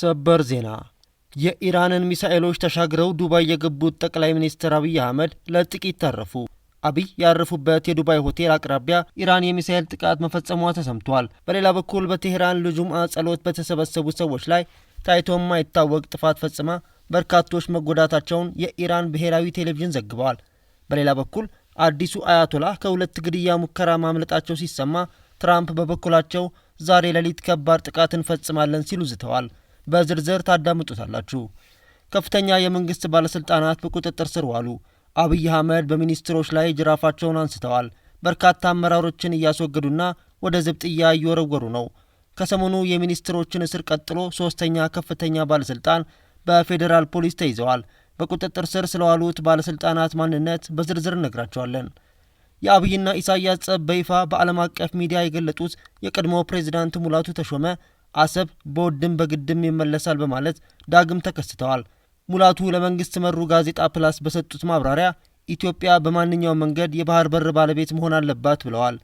ሰበር ዜና! የኢራንን ሚሳኤሎች ተሻግረው ዱባይ የገቡት ጠቅላይ ሚኒስትር አብይ አህመድ ለጥቂት ተረፉ። አብይ ያረፉበት የዱባይ ሆቴል አቅራቢያ ኢራን የሚሳኤል ጥቃት መፈጸሟ ተሰምቷል። በሌላ በኩል በቴህራን ለጁምአ ጸሎት በተሰበሰቡ ሰዎች ላይ ታይቶ የማይታወቅ ጥፋት ፈጽማ በርካቶች መጎዳታቸውን የኢራን ብሔራዊ ቴሌቪዥን ዘግበዋል። በሌላ በኩል አዲሱ አያቶላህ ከሁለት ግድያ ሙከራ ማምለጣቸው ሲሰማ፣ ትራምፕ በበኩላቸው ዛሬ ሌሊት ከባድ ጥቃት እንፈጽማለን ሲሉ ዝተዋል። በዝርዝር ታዳምጡታላችሁ። ከፍተኛ የመንግስት ባለስልጣናት በቁጥጥር ስር ዋሉ። አብይ አህመድ በሚኒስትሮች ላይ ጅራፋቸውን አንስተዋል። በርካታ አመራሮችን እያስወገዱና ወደ ዘብጥያ እየወረወሩ ነው። ከሰሞኑ የሚኒስትሮችን እስር ቀጥሎ ሶስተኛ ከፍተኛ ባለስልጣን በፌዴራል ፖሊስ ተይዘዋል። በቁጥጥር ስር ስለዋሉት ባለስልጣናት ማንነት በዝርዝር እነግራቸዋለን። የአብይና ኢሳያስ ጸብ በይፋ በዓለም አቀፍ ሚዲያ የገለጡት የቀድሞ ፕሬዚዳንት ሙላቱ ተሾመ አሰብ በውድም በግድም ይመለሳል በማለት ዳግም ተከስተዋል። ሙላቱ ለመንግስት መሩ ጋዜጣ ፕላስ በሰጡት ማብራሪያ ኢትዮጵያ በማንኛውም መንገድ የባህር በር ባለቤት መሆን አለባት ብለዋል።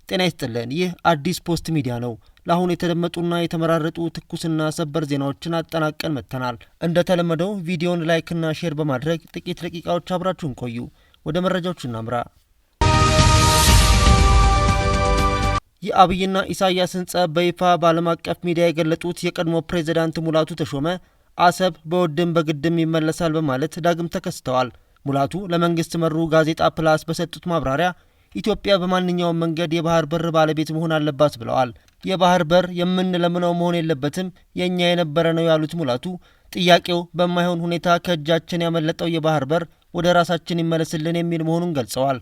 ጤና ይስጥልን። ይህ አዲስ ፖስት ሚዲያ ነው። ለአሁን የተደመጡና የተመራረጡ ትኩስና ሰበር ዜናዎችን አጠናቀን መጥተናል። እንደተለመደው ቪዲዮን like ና share በማድረግ ጥቂት ደቂቃዎች አብራችሁን ቆዩ። ወደ መረጃዎቹ እናምራ። የአብይና ኢሳያስን ጸብ በይፋ በዓለም አቀፍ ሚዲያ የገለጡት የቀድሞ ፕሬዚዳንት ሙላቱ ተሾመ አሰብ በውድም በግድም ይመለሳል በማለት ዳግም ተከስተዋል። ሙላቱ ለመንግስት መሩ ጋዜጣ ፕላስ በሰጡት ማብራሪያ ኢትዮጵያ በማንኛውም መንገድ የባህር በር ባለቤት መሆን አለባት ብለዋል። የባህር በር የምንለምነው መሆን የለበትም፣ የእኛ የነበረ ነው ያሉት ሙላቱ ጥያቄው በማይሆን ሁኔታ ከእጃችን ያመለጠው የባህር በር ወደ ራሳችን ይመለስልን የሚል መሆኑን ገልጸዋል።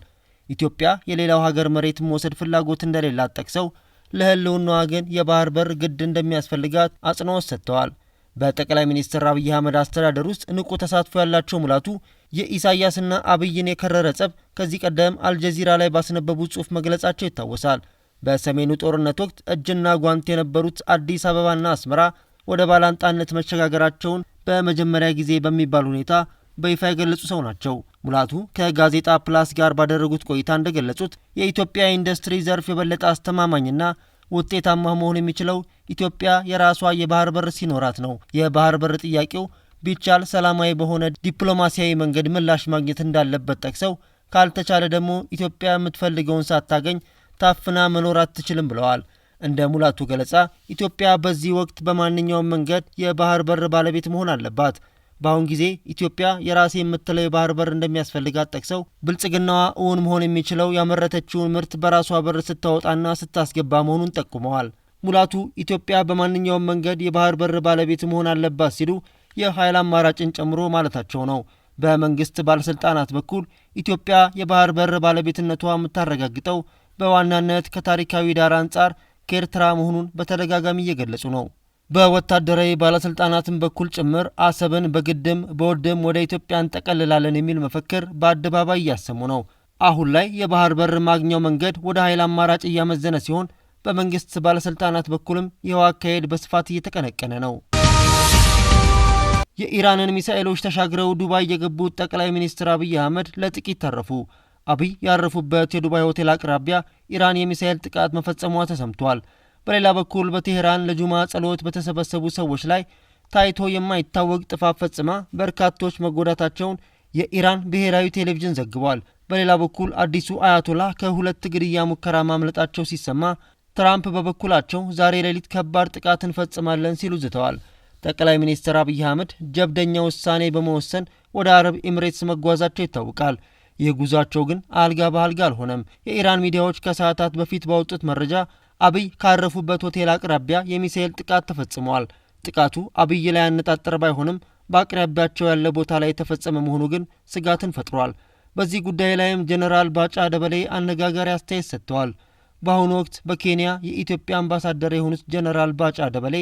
ኢትዮጵያ የሌላው ሀገር መሬት መውሰድ ፍላጎት እንደሌላት ጠቅሰው ለሕልውናዋ ግን የባህር በር ግድ እንደሚያስፈልጋት አጽንኦት ሰጥተዋል። በጠቅላይ ሚኒስትር አብይ አህመድ አስተዳደር ውስጥ ንቁ ተሳትፎ ያላቸው ሙላቱ የኢሳያስና አብይን የከረረ ጸብ ከዚህ ቀደም አልጀዚራ ላይ ባስነበቡት ጽሑፍ መግለጻቸው ይታወሳል። በሰሜኑ ጦርነት ወቅት እጅና ጓንት የነበሩት አዲስ አበባና አስመራ ወደ ባላንጣነት መሸጋገራቸውን በመጀመሪያ ጊዜ በሚባል ሁኔታ በይፋ የገለጹ ሰው ናቸው። ሙላቱ ከጋዜጣ ፕላስ ጋር ባደረጉት ቆይታ እንደገለጹት የኢትዮጵያ ኢንዱስትሪ ዘርፍ የበለጠ አስተማማኝና ውጤታማ መሆን የሚችለው ኢትዮጵያ የራሷ የባህር በር ሲኖራት ነው። የባህር በር ጥያቄው ቢቻል ሰላማዊ በሆነ ዲፕሎማሲያዊ መንገድ ምላሽ ማግኘት እንዳለበት ጠቅሰው ካልተቻለ ደግሞ ኢትዮጵያ የምትፈልገውን ሳታገኝ ታፍና መኖር አትችልም ብለዋል። እንደ ሙላቱ ገለጻ ኢትዮጵያ በዚህ ወቅት በማንኛውም መንገድ የባህር በር ባለቤት መሆን አለባት። በአሁን ጊዜ ኢትዮጵያ የራሴ የምትለው የባህር በር እንደሚያስፈልጋት ጠቅሰው ብልጽግናዋ እውን መሆን የሚችለው ያመረተችውን ምርት በራሷ በር ስታወጣና ስታስገባ መሆኑን ጠቁመዋል። ሙላቱ ኢትዮጵያ በማንኛውም መንገድ የባህር በር ባለቤት መሆን አለባት ሲሉ የኃይል አማራጭን ጨምሮ ማለታቸው ነው። በመንግስት ባለስልጣናት በኩል ኢትዮጵያ የባህር በር ባለቤትነቷ የምታረጋግጠው በዋናነት ከታሪካዊ ዳራ አንጻር ከኤርትራ መሆኑን በተደጋጋሚ እየገለጹ ነው። በወታደራዊ ባለስልጣናትም በኩል ጭምር አሰብን በግድም በውድም ወደ ኢትዮጵያ እንጠቀልላለን የሚል መፈክር በአደባባይ እያሰሙ ነው። አሁን ላይ የባህር በር ማግኛው መንገድ ወደ ኃይል አማራጭ እያመዘነ ሲሆን፣ በመንግስት ባለስልጣናት በኩልም ይኸው አካሄድ በስፋት እየተቀነቀነ ነው። የኢራንን ሚሳኤሎች ተሻግረው ዱባይ የገቡት ጠቅላይ ሚኒስትር አብይ አህመድ ለጥቂት ተረፉ። አብይ ያረፉበት የዱባይ ሆቴል አቅራቢያ ኢራን የሚሳኤል ጥቃት መፈጸሟ ተሰምቷል። በሌላ በኩል በቴህራን ለጁማ ጸሎት በተሰበሰቡ ሰዎች ላይ ታይቶ የማይታወቅ ጥፋት ፈጽማ በርካቶች መጎዳታቸውን የኢራን ብሔራዊ ቴሌቪዥን ዘግቧል። በሌላ በኩል አዲሱ አያቶላህ ከሁለት ግድያ ሙከራ ማምለጣቸው ሲሰማ፣ ትራምፕ በበኩላቸው ዛሬ ሌሊት ከባድ ጥቃት እንፈጽማለን ሲሉ ዝተዋል። ጠቅላይ ሚኒስትር አብይ አህመድ ጀብደኛ ውሳኔ በመወሰን ወደ አረብ ኤምሬትስ መጓዛቸው ይታወቃል። ይህ ጉዟቸው ግን አልጋ በአልጋ አልሆነም። የኢራን ሚዲያዎች ከሰዓታት በፊት ባወጡት መረጃ አብይ ካረፉበት ሆቴል አቅራቢያ የሚሳኤል ጥቃት ተፈጽሟል። ጥቃቱ አብይ ላይ ያነጣጠረ ባይሆንም በአቅራቢያቸው ያለ ቦታ ላይ የተፈጸመ መሆኑ ግን ስጋትን ፈጥሯል። በዚህ ጉዳይ ላይም ጀነራል ባጫ ደበሌ አነጋጋሪ አስተያየት ሰጥተዋል። በአሁኑ ወቅት በኬንያ የኢትዮጵያ አምባሳደር የሆኑት ጀነራል ባጫ ደበሌ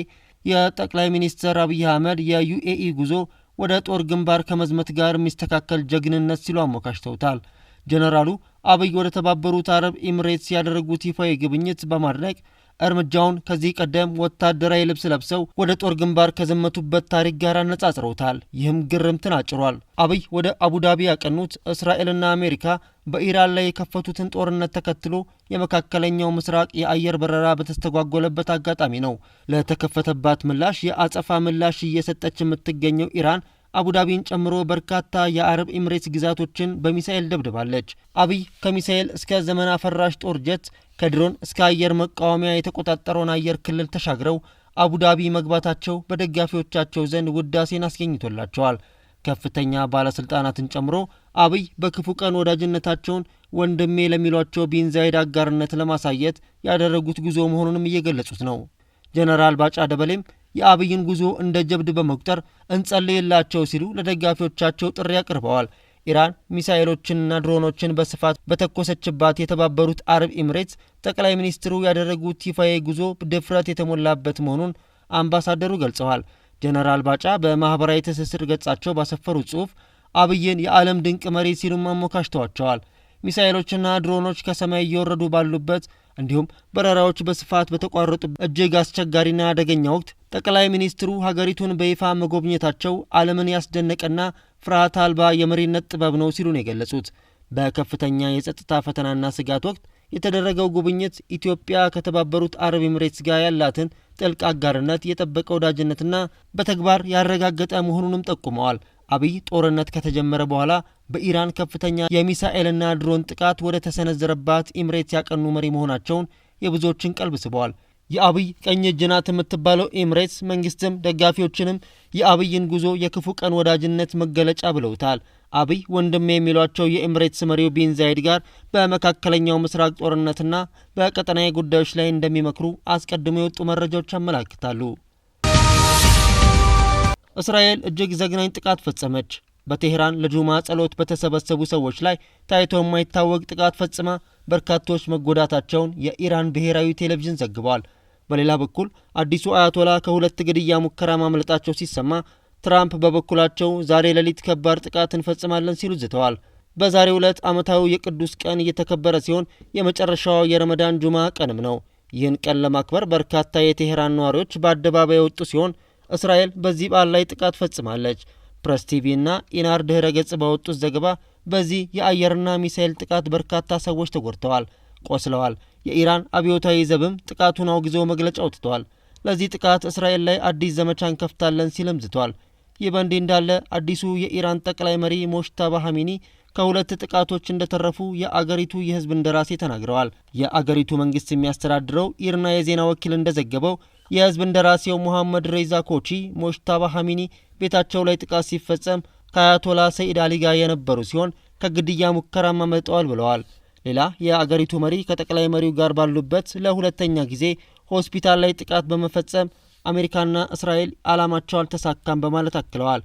የጠቅላይ ሚኒስትር አብይ አህመድ የዩኤኢ ጉዞ ወደ ጦር ግንባር ከመዝመት ጋር የሚስተካከል ጀግንነት ሲሉ አሞካሽተውታል። ጀነራሉ አብይ ወደ ተባበሩት አረብ ኤሚሬትስ ያደረጉት ይፋዊ ጉብኝት በማድነቅ እርምጃውን ከዚህ ቀደም ወታደራዊ ልብስ ለብሰው ወደ ጦር ግንባር ከዘመቱበት ታሪክ ጋር አነጻጽረውታል። ይህም ግርምትን አጭሯል። አብይ ወደ አቡዳቢ ያቀኑት እስራኤልና አሜሪካ በኢራን ላይ የከፈቱትን ጦርነት ተከትሎ የመካከለኛው ምስራቅ የአየር በረራ በተስተጓጎለበት አጋጣሚ ነው። ለተከፈተባት ምላሽ የአጸፋ ምላሽ እየሰጠች የምትገኘው ኢራን አቡዳቢን ጨምሮ በርካታ የአረብ ኤምሬትስ ግዛቶችን በሚሳኤል ደብድባለች። አብይ ከሚሳኤል እስከ ዘመን አፈራሽ ጦር ጀት፣ ከድሮን እስከ አየር መቃወሚያ የተቆጣጠረውን አየር ክልል ተሻግረው አቡዳቢ መግባታቸው በደጋፊዎቻቸው ዘንድ ውዳሴን አስገኝቶላቸዋል። ከፍተኛ ባለስልጣናትን ጨምሮ አብይ በክፉ ቀን ወዳጅነታቸውን ወንድሜ ለሚሏቸው ቢን ዛይድ አጋርነት ለማሳየት ያደረጉት ጉዞ መሆኑንም እየገለጹት ነው። ጀነራል ባጫ ደበሌም የአብይን ጉዞ እንደ ጀብድ በመቁጠር እንጸልይላቸው ሲሉ ለደጋፊዎቻቸው ጥሪ አቅርበዋል። ኢራን ሚሳኤሎችንና ድሮኖችን በስፋት በተኮሰችባት የተባበሩት አረብ ኤምሬትስ ጠቅላይ ሚኒስትሩ ያደረጉት ይፋዊ ጉዞ ድፍረት የተሞላበት መሆኑን አምባሳደሩ ገልጸዋል። ጀነራል ባጫ በማኅበራዊ ትስስር ገጻቸው ባሰፈሩት ጽሑፍ አብይን የዓለም ድንቅ መሪ ሲሉም አሞካሽተዋቸዋል። ሚሳኤሎችና ድሮኖች ከሰማይ እየወረዱ ባሉበት እንዲሁም በረራዎች በስፋት በተቋረጡ እጅግ አስቸጋሪና አደገኛ ወቅት ጠቅላይ ሚኒስትሩ ሀገሪቱን በይፋ መጎብኘታቸው ዓለምን ያስደነቀና ፍርሃት አልባ የመሪነት ጥበብ ነው ሲሉ ነው የገለጹት። በከፍተኛ የጸጥታ ፈተናና ስጋት ወቅት የተደረገው ጉብኝት ኢትዮጵያ ከተባበሩት አረብ ኤምሬትስ ጋር ያላትን ጥልቅ አጋርነት፣ የጠበቀ ወዳጅነትና በተግባር ያረጋገጠ መሆኑንም ጠቁመዋል። አብይ ጦርነት ከተጀመረ በኋላ በኢራን ከፍተኛ የሚሳኤልና ድሮን ጥቃት ወደ ተሰነዘረባት ኤምሬትስ ያቀኑ መሪ መሆናቸውን የብዙዎችን ቀልብ ስበዋል። የአብይ ቀኝ እጅ ናት የምትባለው ኤምሬትስ መንግስትም ደጋፊዎችንም የአብይን ጉዞ የክፉ ቀን ወዳጅነት መገለጫ ብለውታል። አብይ ወንድሜ የሚሏቸው የኤምሬትስ መሪው ቢን ዛይድ ጋር በመካከለኛው ምስራቅ ጦርነትና በቀጠናዊ ጉዳዮች ላይ እንደሚመክሩ አስቀድሞ የወጡ መረጃዎች ያመላክታሉ። እስራኤል እጅግ ዘግናኝ ጥቃት ፈጸመች። በቴህራን ለጁማ ጸሎት በተሰበሰቡ ሰዎች ላይ ታይቶ የማይታወቅ ጥቃት ፈጽማ በርካቶች መጎዳታቸውን የኢራን ብሔራዊ ቴሌቪዥን ዘግቧል። በሌላ በኩል አዲሱ አያቶላ ከሁለት ግድያ ሙከራ ማምለጣቸው ሲሰማ፣ ትራምፕ በበኩላቸው ዛሬ ሌሊት ከባድ ጥቃት እንፈጽማለን ሲሉ ዝተዋል። በዛሬው ዕለት ዓመታዊ የቅዱስ ቀን እየተከበረ ሲሆን የመጨረሻው የረመዳን ጁማ ቀንም ነው። ይህን ቀን ለማክበር በርካታ የቴህራን ነዋሪዎች በአደባባይ የወጡ ሲሆን እስራኤል በዚህ በዓል ላይ ጥቃት ፈጽማለች። ፕሬስ ቲቪ እና ኢናር ድህረ ገጽ ባወጡት ዘገባ በዚህ የአየርና ሚሳኤል ጥቃት በርካታ ሰዎች ተጎድተዋል፣ ቆስለዋል። የኢራን አብዮታዊ ዘብም ጥቃቱን አውግዞ መግለጫ አውጥተዋል። ለዚህ ጥቃት እስራኤል ላይ አዲስ ዘመቻ እንከፍታለን ሲልም ዝቷል። ይህ በእንዲህ እንዳለ አዲሱ የኢራን ጠቅላይ መሪ ሞጅታባ ኻሜኒ ከሁለት ጥቃቶች እንደተረፉ የአገሪቱ የሕዝብ እንደራሴ ተናግረዋል። የአገሪቱ መንግስት የሚያስተዳድረው ኢርና የዜና ወኪል እንደዘገበው የሕዝብ እንደራሴው ሙሐመድ ሬዛ ኮቺ ሞጅታባ ኻሜኒ ቤታቸው ላይ ጥቃት ሲፈጸም ከአያቶላ ሰኢድ አሊ ጋር የነበሩ ሲሆን ከግድያ ሙከራም አመልጠዋል ብለዋል። ሌላ የአገሪቱ መሪ ከጠቅላይ መሪው ጋር ባሉበት ለሁለተኛ ጊዜ ሆስፒታል ላይ ጥቃት በመፈጸም አሜሪካና እስራኤል ዓላማቸው አልተሳካም በማለት አክለዋል።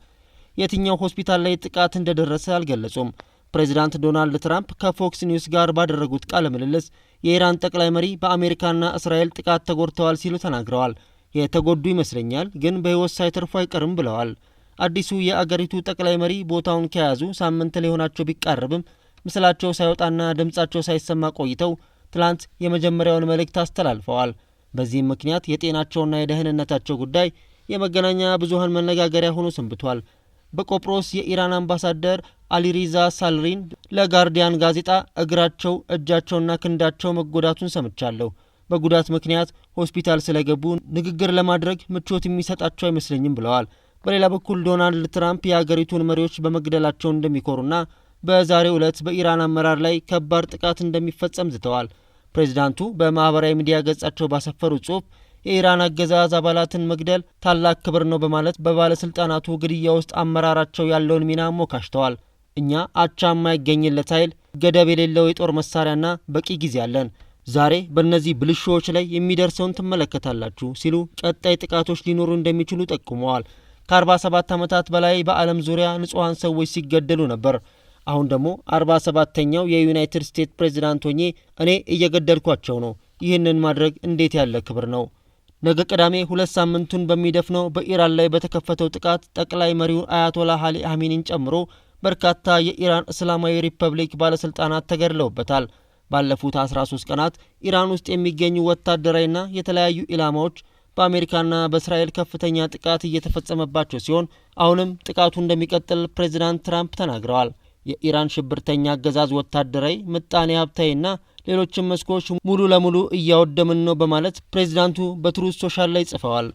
የትኛው ሆስፒታል ላይ ጥቃት እንደደረሰ አልገለጹም። ፕሬዚዳንት ዶናልድ ትራምፕ ከፎክስ ኒውስ ጋር ባደረጉት ቃለ ምልልስ የኢራን ጠቅላይ መሪ በአሜሪካና እስራኤል ጥቃት ተጎድተዋል ሲሉ ተናግረዋል። የተጎዱ ይመስለኛል፣ ግን በሕይወት ሳይተርፉ አይቀርም ብለዋል። አዲሱ የአገሪቱ ጠቅላይ መሪ ቦታውን ከያዙ ሳምንት ሊሆናቸው ቢቃረብም ምስላቸው ሳይወጣና ድምጻቸው ሳይሰማ ቆይተው ትላንት የመጀመሪያውን መልእክት አስተላልፈዋል። በዚህም ምክንያት የጤናቸውና የደህንነታቸው ጉዳይ የመገናኛ ብዙኃን መነጋገሪያ ሆኖ ሰንብቷል። በቆጵሮስ የኢራን አምባሳደር አሊሪዛ ሳልሪን ለጋርዲያን ጋዜጣ እግራቸው፣ እጃቸውና ክንዳቸው መጎዳቱን ሰምቻለሁ። በጉዳት ምክንያት ሆስፒታል ስለገቡ ንግግር ለማድረግ ምቾት የሚሰጣቸው አይመስለኝም ብለዋል። በሌላ በኩል ዶናልድ ትራምፕ የአገሪቱን መሪዎች በመግደላቸው እንደሚኮሩና በዛሬው ዕለት በኢራን አመራር ላይ ከባድ ጥቃት እንደሚፈጸም ዝተዋል። ፕሬዚዳንቱ በማኅበራዊ ሚዲያ ገጻቸው ባሰፈሩት ጽሑፍ የኢራን አገዛዝ አባላትን መግደል ታላቅ ክብር ነው በማለት በባለስልጣናቱ ግድያ ውስጥ አመራራቸው ያለውን ሚና አሞካሽተዋል። እኛ አቻ የማይገኝለት ኃይል፣ ገደብ የሌለው የጦር መሳሪያና በቂ ጊዜ አለን። ዛሬ በእነዚህ ብልሹዎች ላይ የሚደርሰውን ትመለከታላችሁ ሲሉ ቀጣይ ጥቃቶች ሊኖሩ እንደሚችሉ ጠቁመዋል። ከ47 ዓመታት በላይ በዓለም ዙሪያ ንጹሐን ሰዎች ሲገደሉ ነበር። አሁን ደግሞ 47ተኛው የዩናይትድ ስቴትስ ፕሬዚዳንት ሆኜ እኔ እየገደልኳቸው ነው። ይህንን ማድረግ እንዴት ያለ ክብር ነው! ነገ ቅዳሜ 2 ሳምንቱን በሚደፍነው በኢራን ላይ በተከፈተው ጥቃት ጠቅላይ መሪው አያቶላ አሊ ኻሜኒን ጨምሮ በርካታ የኢራን እስላማዊ ሪፐብሊክ ባለስልጣናት ተገድለውበታል። ባለፉት 13 ቀናት ኢራን ውስጥ የሚገኙ ወታደራዊና የተለያዩ ኢላማዎች በአሜሪካና በእስራኤል ከፍተኛ ጥቃት እየተፈጸመባቸው ሲሆን፣ አሁንም ጥቃቱ እንደሚቀጥል ፕሬዚዳንት ትራምፕ ተናግረዋል። የኢራን ሽብርተኛ አገዛዝ ወታደራዊ፣ ምጣኔ ሀብታዊና ሌሎችም መስኮች ሙሉ ለሙሉ እያወደምን ነው በማለት ፕሬዚዳንቱ በትሩዝ ሶሻል ላይ ጽፈዋል።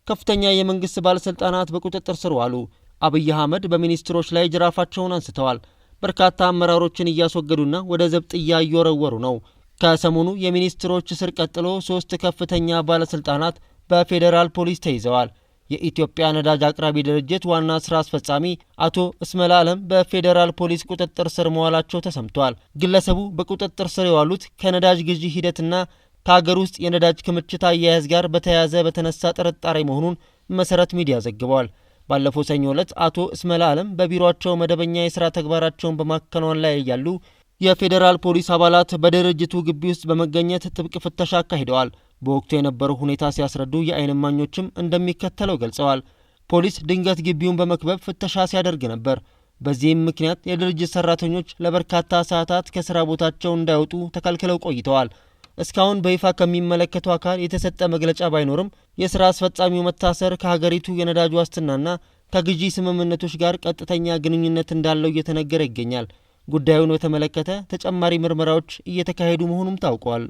ከፍተኛ የመንግስት ባለስልጣናት በቁጥጥር ስር ዋሉ። አብይ አህመድ በሚኒስትሮች ላይ ጅራፋቸውን አንስተዋል። በርካታ አመራሮችን እያስወገዱና ወደ ዘብጥያ እየወረወሩ ነው። ከሰሞኑ የሚኒስትሮች እስር ቀጥሎ 3 ከፍተኛ ባለስልጣናት በፌዴራል ፖሊስ ተይዘዋል። የኢትዮጵያ ነዳጅ አቅራቢ ድርጅት ዋና ስራ አስፈጻሚ አቶ እስመላ አለም በፌዴራል ፖሊስ ቁጥጥር ስር መዋላቸው ተሰምቷል። ግለሰቡ በቁጥጥር ስር የዋሉት ከነዳጅ ግዢ ሂደትና ከሀገር ውስጥ የነዳጅ ክምችት አያያዝ ጋር በተያያዘ በተነሳ ጥርጣሬ መሆኑን መሰረት ሚዲያ ዘግቧል። ባለፈው ሰኞ ዕለት አቶ እስመላ አለም በቢሮአቸው መደበኛ የስራ ተግባራቸውን በማከናወን ላይ እያሉ የፌዴራል ፖሊስ አባላት በድርጅቱ ግቢ ውስጥ በመገኘት ጥብቅ ፍተሻ አካሂደዋል። በወቅቱ የነበረው ሁኔታ ሲያስረዱ የዓይን እማኞችም እንደሚከተለው ገልጸዋል። ፖሊስ ድንገት ግቢውን በመክበብ ፍተሻ ሲያደርግ ነበር። በዚህም ምክንያት የድርጅት ሰራተኞች ለበርካታ ሰዓታት ከስራ ቦታቸው እንዳይወጡ ተከልክለው ቆይተዋል። እስካሁን በይፋ ከሚመለከተው አካል የተሰጠ መግለጫ ባይኖርም የስራ አስፈጻሚው መታሰር ከሀገሪቱ የነዳጅ ዋስትናና ከግዢ ስምምነቶች ጋር ቀጥተኛ ግንኙነት እንዳለው እየተነገረ ይገኛል። ጉዳዩን በተመለከተ ተጨማሪ ምርመራዎች እየተካሄዱ መሆኑም ታውቋል።